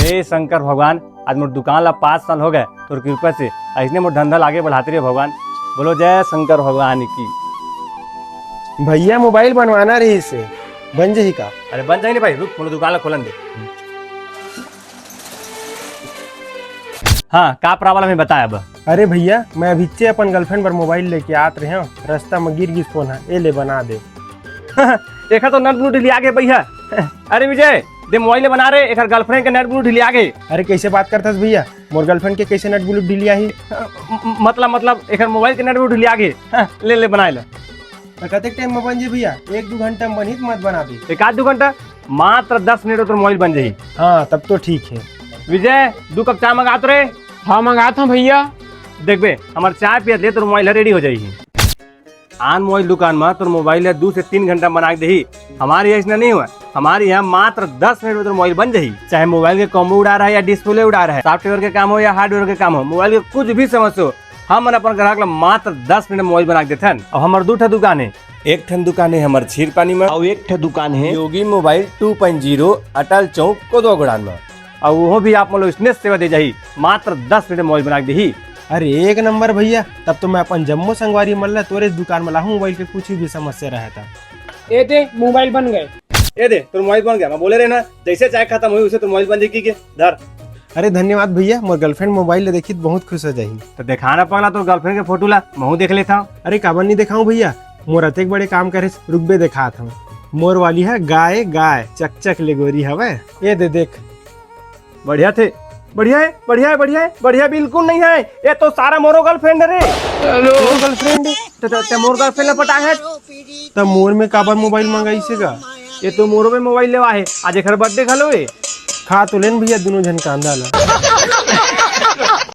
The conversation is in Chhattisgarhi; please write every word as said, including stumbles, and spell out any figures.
हे शंकर भगवान, आज मोर दुकान ला पाँच साल हो गए, तोर कृपा से अइसने मोर धंधा ला आगे बढ़ाते रहे भगवान। बोलो जय शंकर भगवान की। भैया, मोबाइल बनवाना रहिस हे, बन जही का? अरे बन जाही ना भाई, रुक, मोला दुकान ला खोलन दे। हाँ, का प्रॉब्लम हे, बता अब। अरे भैया, मैं अभिच्चे अपन गर्लफ्रेंड बर मोबाइल लेके आत रहेंव, रस्ता म गिर गिस फोन ह, ए ले बना दे। एखर तो नट ब्लू ढिलिया गे भैया। अरे विजय, दे मोबाइल ले बना रे, एखर गर्लफ्रेंड के नट ब्लू ढिलिया गे। अरे कइसे बात करथस भैया, मोर गर्लफ्रेंड के कइसे नट ब्लू ढिलिया ही? म-, मतलब, मतलब एखर मोबाइल के नट ब्लू ढिलिया गे। हाँ, ले, ले बनाए ले। त कतेक टाइम म बन जही भैया? एक दू घंटा म बनही त मत बना दे। एक आध दू घंटा, मात्र दस मिनट म तोर मोबाइल बन जही। हाँ, तब तो ठीक हे। विजय, दू कप चाय मंगात रे। हाँ, मंगात हँव भैया। देखबे, हमर चाय पियत ले तोर मोबाइल ह रेडी हो जाही। आन मोबाइल दुकान म तोर मोबाइल ह दू से तीन घंटा म बना के देही। हमर इहाँ अइसना नइ होवय, हमर इहाँ मात्र दस मिनट म तोर मोबाइल बन जही। चाहे मोबाइल के कॉम्बो उड़ा रहा हे या डिस्प्ले उड़ा रहा हे, सॉफ्टवेयर के काम हो या हार्डवेयर के काम हो, मोबाइल के कुछ भी समस्या हो, हमन अपन ग्राहक ला मात्र दस मिनट म मोबाइल बना के देथन। अउ हमर दू ठन दुकान हे, एक ठन दुकान हे हमर छीरपानी म, अउ एक ठन दुकान हे Yogi mobile two point zero, Atal चौक, कोदवा गोड़ान म। अउ ओहो भी आप मन ला अइसने सेवा दे जाही, मात्र दस मिनट म मोबाइल बना के देही। अरे एक नंबर भैया, तब तो मैं अपन जम्मो संगवारी मन ला तोरे दुकान म लाहूँ, मोबाइल के कुछ भी समस्या रहे त। ए दे, मोबाइल बन गे। ए दे, तोर मोबाइल बन गे। मैं बोले रहेंव ना, जइसे चाय खतम होही, वइसे तोर मोबाइल बन जही कहिके। धर। अरे धन्यवाद भैया, मोर गर्लफ्रेंड मोबाइल ला देखही त बहुत खुश हो जाही। त देखा ना पगला तोर गर्लफ्रेंड के फोटो ला, महूँ देख लेथँव। अरे काबर नइ देखाहूँ भैया, मोर अतेक बड़े काम करे हस, रुकबे देखात हँव। मोर वाली ह गाय गाय, चक चक ले गोरी हवय। ए दे देख। बढ़िया थे, बढ़िया हे, बढ़िया हे, बढ़िया हे, बढ़िया बिल्कुल नइ हे। ए तो सारा मोरो गर्लफ्रेंड हे रे। हेलो। मोर गर्लफ्रेंड हे? त, त, त मोर गर्लफ्रेंड ला पटाए हस? त मोर में काबर मोबाइल मंगाइस हे गा? ए तो मोरो में मोबाइल लेवाए हे, आज एखर बर्थडे घलो हे। खा तो लेन भैया दूनों झन कांदा ला।